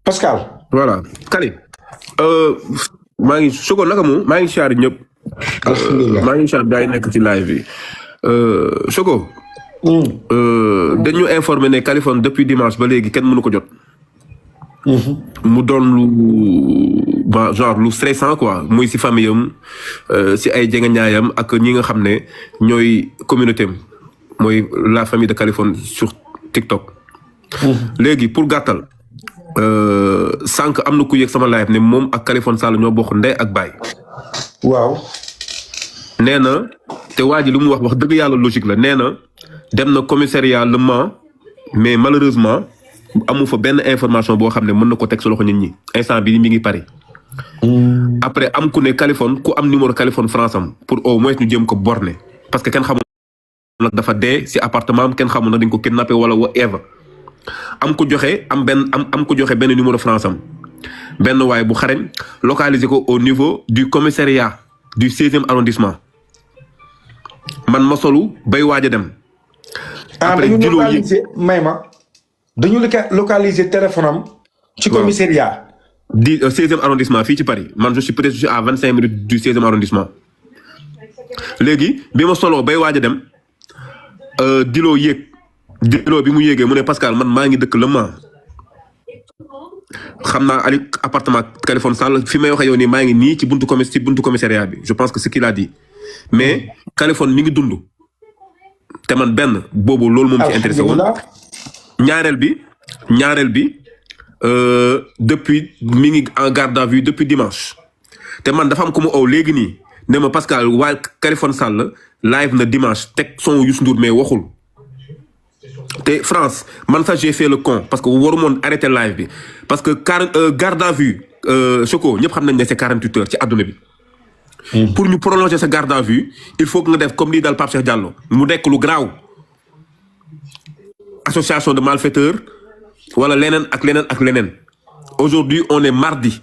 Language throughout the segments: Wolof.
Pascal. voilà Kali. maa ngi Choco naka mu maa ngi siyaar ñëpp. maa ngi siyaar gars yi nekk ci live bi. Choco. dañu informé ne Kaliphone depuis dimanche ba léegi kenn mënu ko jot. mu doon lu genre lu stressant quoi muy si famille am si ay jegeñaayam ak ñi nga xam ne ñooy communauté am mooy la famille de Kaliphone sur TikTok. léegi pour gàttal sànq am na ku yëg sama live ne moom ak Kaliphone Sall ñoo bokk ndey ak baay. waaw. nee na te waa ji lu mu wax dëgg yàlla logique la nee na dem na commissariat Le Mans mais malheureusement amu fa benn information boo xam ne mën na ko teg sa loxo nit ñi instant bi mi ngi Paris. après am ku ne Kaliphone ku am numéro Kaliphone France am pour au moins ñu jéem ko borné parce que kenn xamul nag dafa dee si appartement am kenn xamul nag dañ ko kidnappé wala whatever. am ko joxe am ko joxe benn numéro France am benn waaye bu xarañ localisé ko au niveau du commissariat du 16e arrondissement man ma solu bay waaj a dem. après dañu localisé dañu localisé téléphone am. ci commissariat. di 16e arrondissement fii ci Paris man je suis peut-être à 25 minutes du 16e arrondissement. léegi bi ma soloo bay waaj a dem diloo bi mu yéegee mu ne Pascal man maa ngi dëkk Le Mans xam naa ali appartement Kaliphone Sall fi may waxee yow nii maa ngi nii ci buntu commissariat bi je pense que ce qu'il a dit mais Kaliphone mi ngi dund te man benn boobu loolu moom ci intéressé woon ñaareel bi depuis mi ngi en garde à vue depuis dimanche te man dafa am ko mu ow léegi nii ne ma Pascal waa Kaliphone Sall live na dimanche teg son Youssou Ndour mais waxul te France man sax j'ai fait le con parce que waru moon arrêté live bi parce que garde à vue Choco ñëpp xam nañ ne c'est 48 heures ci àdduna bi. pour ñu prolonger sa garde à vue il faut que nga def comme lii daal Pape Cheikh Diallo mu nekk lu graaw association de malfaiteurs wala leneen ak leneen aujourd'hui on est mardi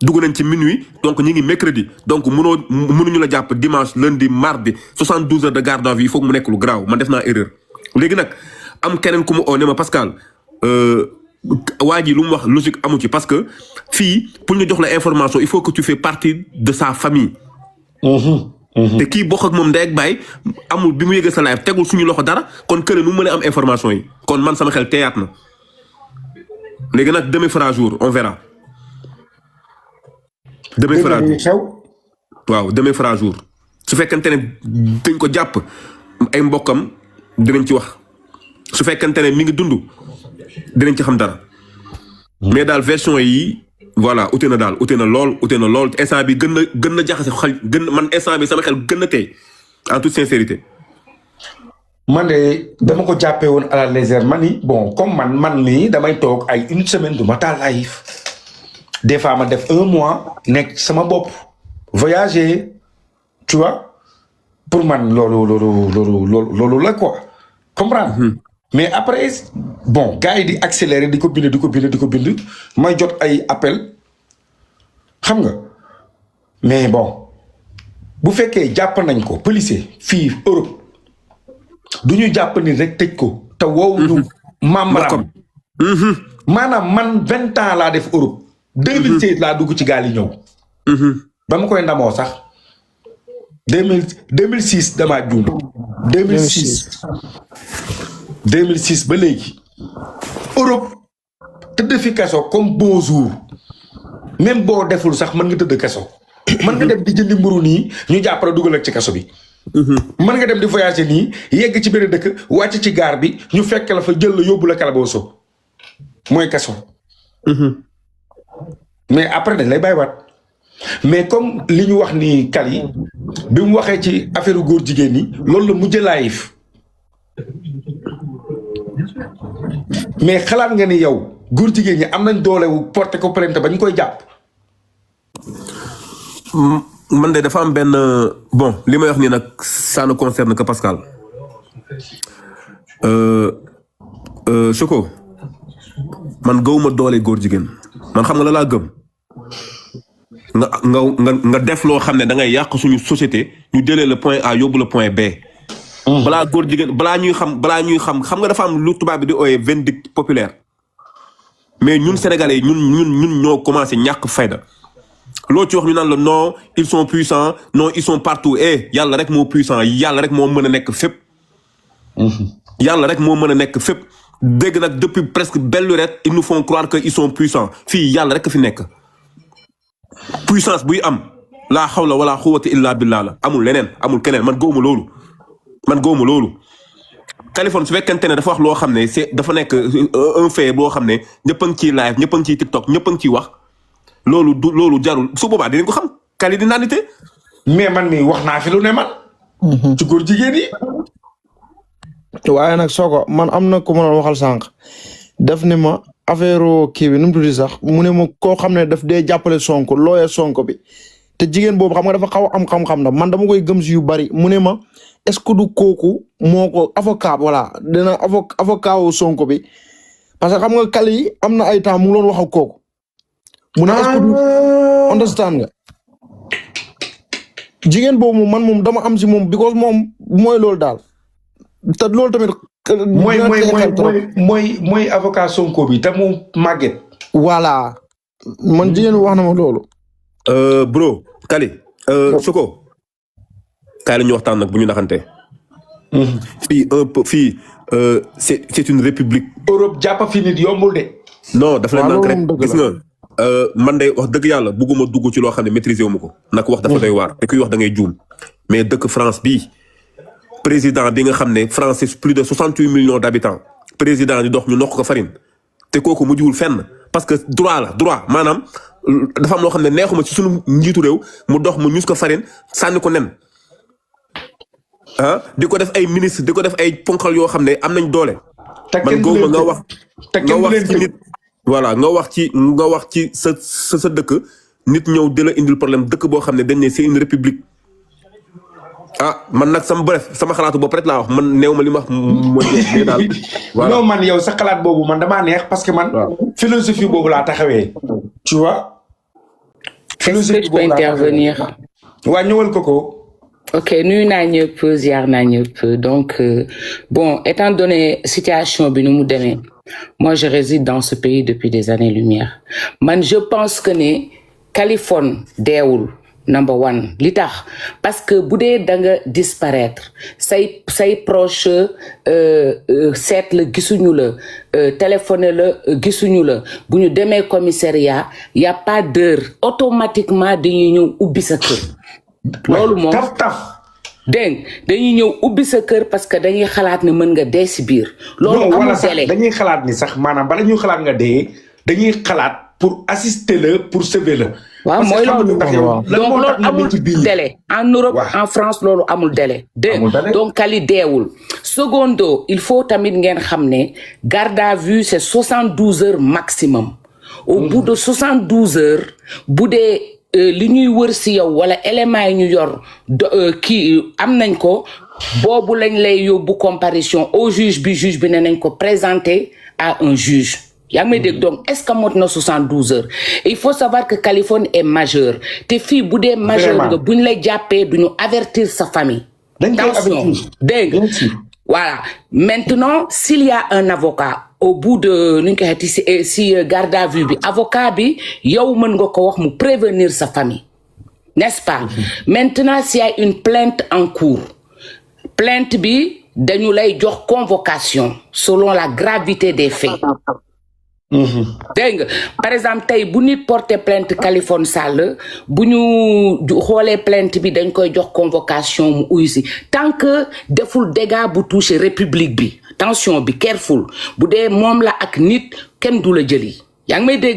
dugg nañ ci minuit donc ñi ngi mercredi donc mënuñu la jàpp dimanche lundi mardi 72 heures de garde à vue il faut que mu nekk lu graaw man def naa erreur léegi nag am keneen ku mu oo ne ma Pascal waa ji lu mu wax logique amu ci parce que fii pour ñu jox la information il faut que tu fais partie de sa famille. te kii bokk ak moom ndey ak baay amul bi mu yëgee sa live tegul suñu loxo dara kon kële nu mën a am information yi kon man sama xel teyaat na léegi nag demain fera jour on verra. demain fera jour su fekkente ne dañ ko jàpp ay mbokkam dinañ ci wax su fekkente ne mi ngi dund dinañ ci xam dara mais daal version yi voilà ute na lool instant bi gën na jaxase xel man instant bi sama xel gën na tey en toute sincérité. man de dama ko jàppee woon à la légère man ni bon comme man nii damay toog ay une semaine du ma taal live des fois ma def 1 mois nekk sama bopp voyager tu vois pour man loolu la quoi comprendre. mais après bon gars yi di accélérer di ko bind may jot ay appel xam nga mais bon bu fekkee jàpp nañ ko policier fii Europe du ñu jàpp ni rek tëj ko te woowuñu membram maanaam man 20 ans laa def Europe 2016 laa dugg ci gaal yi ñëw ba ma koy ndamoo sax 2006 damaa juum 2006 ba léegi Europe tëdd fi kaso comme bonjour même boo deful sax mën nga tëdd kaso mën nga dem di jëndi mburu nii ñu jàppale dugal ak ci kaso bi mën nga dem di voyager nii yegg ci benn dëkk wàcc ci gaar bi ñu fekk la fa jël la yóbbu la Calabozo mooy kaso mais après dañ lay bàyyiwaat mais comme li ñu wax ni Kali bi mu waxee ci affaire góor jigéen ñi loolu la mujj live mais xalaat nga ni yow góor jigéen ñi am nañ doole wu porté ko plainte ba ñu koy jàpp. man de dafa am benn bon li may wax nii nag ça ne concerne que Pascal. Choco man gëwuma doole góor jigéen man xam nga la laa gëm nga def loo xam ne da ngay yàq suñu société ñu jëlee le point A yóbbu le point B. balaa góor jigéen balaa ñuy xam xam nga dafa am lu tubaab bi di ooyee vindicte populaire. mais ñun sénégalais ñun ñoo commencé ñàkk fayda loo ci wax ñu naan la non ils sont puissants non ils sont partout yàlla rek moo puissant yàlla rek moo mën a nekk fépp. yàlla rek moo mën a nekk fépp dégg nag depuis presque belle lurette ils nous font croire que ils sont puissants fii yàlla rek fi nekk puissance buy am laa hawla wala quwwata illa billah la amul leneen amul keneen man gëwuma loolu. Kaliphone su fekkente ne dafa wax loo xam ne dafa nekk un fait boo xam ne ñëpp a ngi ciy live ñëpp a ngi ciy TikTok ñëpp a ngi ciy wax loolu jarul su boobaa dinañ ko xam Kali di naanite. mais man mii wax naa fi lu ne man. ci góor jigéen yi. waaye nag Soko man am na ku ma doon waxal sànq daf ne ma affaire kii bi nu mu tuddi sax mu ne ma koo xam ne daf dee jàppale Sonko looyee Sonko bi te jigéen boobu xam nga dafa xaw a am xam-xam na man dama koy gëm si yu bari mu ne ma est-ce que du kooku moo ko avocat voilà dina avocat wu Sonko bi parce que xam nga Kali am na ay temps mu ngi doon wax ak kooku. mu ne est-ce que du understand nga jigéen boobu man moom dama am si moom because moom mooy loolu daal. te loolu tamit. mooy avocat Sonko bi te mu màgget. voilà man jigéen wax na ma loolu. bro Kali. Soko. kaay la ñu waxtaan nag bu ñu naxante. fii c'est une république. Europe jàpp fi nit yombul de. non daf leen naan rek gis nga. man day wax dëgg yàlla bugguma dugg ci loo xam ne maîtriser wu ma ko. nag wax dafa doy waar te kuy wax da ngay juum. mais dëkk France bii. président bi nga xam ne France c'est plus de 68 millions d'habitants président di dox ñu nokk ko farine te kooku mujjul fenn parce que droit maanaam dafa am loo xam ne neexuma ci sunu njiitu réew mu dox mu ñus ko farine sànni ko nen di ko def ay ministre di ko def ay ponkal yoo xam ne am nañ doole. man góob nga wax ci nit. voilà nga wax ci sa dëkk nit ñëw di la indil problème dëkk boo xam ne dañ ne c'est une république. man nag sama xalaatu bopp rek laa wax man néew ma li ma wax mooy daal. non man yow sa xalaat boobu man damaa neex parce que man. philosophie boobu laa taxawee. tu vois. philosophie boobu laa intervenir. waa ñëwal Coco. ok nuyu naa ñëpp ziar naa ñëpp donc bon étant donné situation bi nu mu demee moi je réside dans ce pays depuis des années-lumière man je pense que ne Kaliphone deewul. number one li tax parce que bu dee da nga disparaître say proche seet la gisuñu la téléphoné la gisuñu la bu ñu demee commissariat y a pas d'heure automatiquement dañuy ñëw ubbi sa kër loolu moom dégg dañuy ñëw ubbi sa kër parce que dañuy xalaat ne mën nga dee si biir loolu amul délai dañuy xalaat ni sax maanaam bala ñuy xalaat nga dee dañuy xalaat pour assister la pour sauver la. waaw mooy loolu donc loolu amul délai en Europe en France loolu amul délai donc Kali deewul secondo il faut tamit ngeen xam ne garde à vue c'est 72 heures maximum au bout de 72 heures bu dee li ñuy wër si yow wala éléments yi ñu yor kii am nañ ko boobu lañ lay yóbbu comparution au juge bi ne nañ ko présenter à un juge yaa ngi may dégg donc est-ce que mot na 72 heures il faut savoir que Kaliphone est majeur te fii bu dee majeur nga buñ lay jàppee duñu avertir sa famille attention dégg voilà maintenant s'il y a un avocat au bout de nu ñu ko xeeti si garde à vue bi avocat bi yow mën nga ko wax mu prévenir sa famille n'est-ce pas maintenant s'il y a une plainte en cours plainte bi dañu lay jox convocation selon la gravité des faits dégg nga par exemple tey bu nit porté plainte Kaliphone Sall bu ñu xoolee plainte bi dañ koy jox convocation mu uyu si tant que deful dégâts bu touché république bi attention bi careful bu dee moom la ak nit kenn du la jëli yaa ngi may dégg